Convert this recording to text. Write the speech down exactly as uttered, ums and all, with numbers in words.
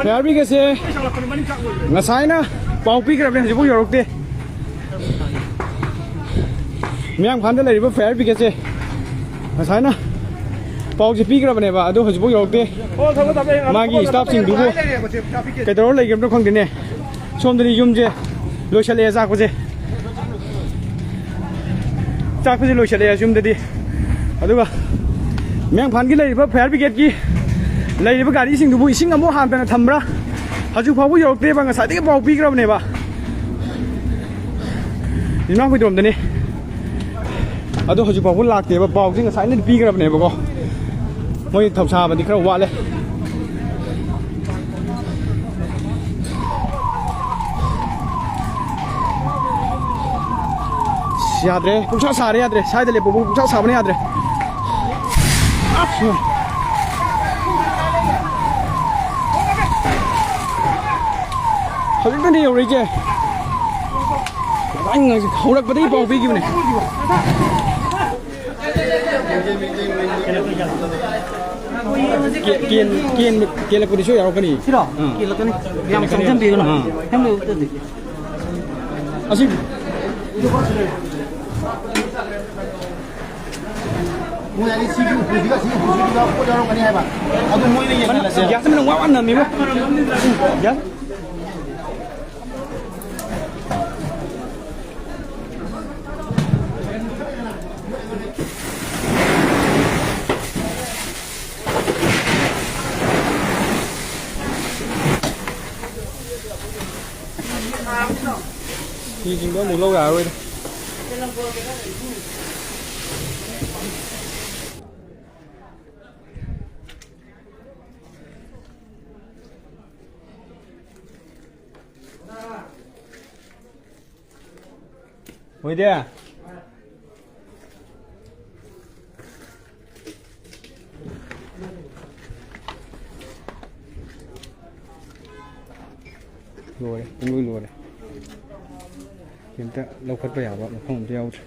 Fire ꯕ꯭ꯔꯤꯒꯦꯗꯁꯦ ꯉꯁꯥꯏꯅ ꯄꯥꯎ ꯄꯤꯈ꯭ꯔꯕꯅꯦ, ꯍꯧꯖꯤꯛꯐꯥꯎ ꯌꯧꯔꯛꯇꯦ꯫ ꯃꯌꯥꯡꯐꯥꯟꯗ ꯂꯩꯔꯤꯕ ꯐꯥꯌꯔ ꯕ꯭ꯔꯤꯒꯦꯗꯁꯦ ꯉꯁꯥꯏꯅ ꯄꯥꯎꯁꯦ ꯄꯤꯈ꯭ꯔꯕꯅꯦꯕ, ꯑꯗꯣ ꯍꯧꯖꯤꯛꯐꯥꯎ ꯌꯧꯔꯛꯇꯦ꯫ ꯃꯥꯒꯤ ꯁ꯭ꯇꯥꯐꯁꯤꯡꯗꯨꯕꯨ ꯀꯩꯗꯧꯔ ꯂꯩꯈ꯭ꯔꯕꯅꯣ ꯈꯪꯗꯦꯅꯦ꯫ ꯁꯣꯝꯗꯗꯤ ꯌꯨꯝꯁꯦ ꯂꯣꯏꯁꯜꯂꯛꯑꯦ ꯆꯥꯛꯄꯁꯦ꯫ ꯆꯥꯛꯄꯁꯦ ꯂꯣꯏꯁꯜꯂꯛꯑꯦ ꯌꯨꯝꯗꯗꯤ꯫ ꯑꯗꯨꯒ ꯃꯌꯥꯡꯐꯥꯟꯒꯤ ꯂꯩꯔꯤꯕ ꯐꯥꯌꯔ ꯕ꯭ꯔꯤꯒꯦꯗꯀꯤ ꯂꯩꯔꯤꯕ ꯒꯥꯔꯤꯁꯤꯡꯗꯨꯕꯨ ꯏꯁꯤꯡ ꯑꯃꯨꯛ ꯍꯥꯟꯗꯅ ꯊꯝꯕ꯭ꯔꯥ? ꯍꯧꯖꯤꯛ ꯐꯥꯎꯕ ꯌꯧꯔꯛꯇꯦꯕ, ꯉꯁꯥꯏꯗꯒꯤ ꯄꯥꯎ ꯄꯤꯈ꯭ꯔꯕꯅꯦꯕ꯫ ꯌꯨꯝꯅꯥꯝ ꯍꯨꯏꯗ꯭ꯔꯣꯝꯗꯅꯤ꯫ ꯑꯗꯣ ꯍꯧꯖꯤꯛ ꯐꯥꯎꯕ ꯂꯥꯛꯇꯦꯕ, ꯄꯥꯎꯁꯦ ꯉꯁꯥꯏꯅꯗꯤ ꯄꯤꯈ꯭ꯔꯕꯅꯦꯕꯀꯣ꯫ ꯃꯣꯏ ꯊꯧꯁꯥꯕꯗꯤ ꯈꯔ ꯋꯥꯠꯂꯦ꯫ ꯑꯁ, ꯌꯥꯗ꯭ꯔꯦ, ꯄꯨꯡꯁꯥ ꯁꯥꯔꯦ, ꯌꯥꯗ꯭ꯔꯦ꯫ ꯁ꯭ꯋꯥꯏꯗ ꯂꯦꯞꯄꯕꯨ ꯄꯨꯡꯁꯥ ꯁꯥꯕꯅ ꯌꯥꯗ꯭ꯔꯦ꯫ ꯑꯁ! ꯍꯧꯖꯤꯛꯇꯅꯦ ꯌꯧꯔꯛꯏꯁꯦ꯫ ꯉꯁꯥꯏ ꯍꯧꯔꯛꯄꯗꯒꯤ ꯄꯥꯎ ꯄꯤꯈꯤꯕꯅꯦ꯫ ꯀꯦ-, ꯀꯦꯟ-, ꯀꯦꯟ-, ꯀꯦꯜꯂꯛꯄꯗꯨꯁꯨ ꯌꯥꯎꯔꯛꯀꯅꯤ꯫ ꯁꯤꯔꯣ? ꯑꯥ꯫ ꯀꯦꯜꯂꯛꯀꯅꯤ꯫ ꯌꯥꯝ ꯀꯦꯜꯂꯛꯀꯅꯤ꯫ ꯆꯪꯁꯤꯟꯕꯤꯒꯅꯨ꯫ ꯑꯥ꯫ ꯁꯦꯝꯕꯤꯌꯨ ꯑꯗꯨꯗꯤ꯫ ꯑꯁꯤ ꯃꯣꯏ ꯑꯅꯤ ꯁꯤꯒꯤ ꯎꯄꯨꯁꯤꯒ ꯁꯤꯒꯤ ꯎꯄꯨꯁꯤꯒ ꯄꯣꯠ ꯌꯥꯎꯔꯝꯒꯅꯤ ꯍꯥꯏꯕ꯫ ꯑꯗꯨ ꯃꯣꯏꯅ ꯌꯦꯡꯍꯜꯂꯁꯦ꯫ ꯒ꯭ꯌꯥꯁ ꯃꯅꯝ ꯋꯥ ꯋꯥ ꯅꯝꯃꯤꯕꯣ꯫ ꯒ꯭ꯌꯥꯁ꯫ ꯐꯤꯁꯤꯡꯗꯣ ꯑꯃꯨꯛ ꯂꯧ ꯌꯥꯔꯔꯣꯏꯗ꯫ ꯍꯣꯏꯗꯤ꯫ ꯂꯣꯏꯔꯦ, ꯄꯨꯡꯂꯣꯏ ꯂꯣꯏꯔꯦ꯫ ꯀꯩꯝꯇ ꯂꯧꯈꯠꯄ ꯌꯥꯕ ꯃꯐꯝ ꯑꯝꯇ ꯌꯥꯎꯗ꯭ꯔꯦ꯫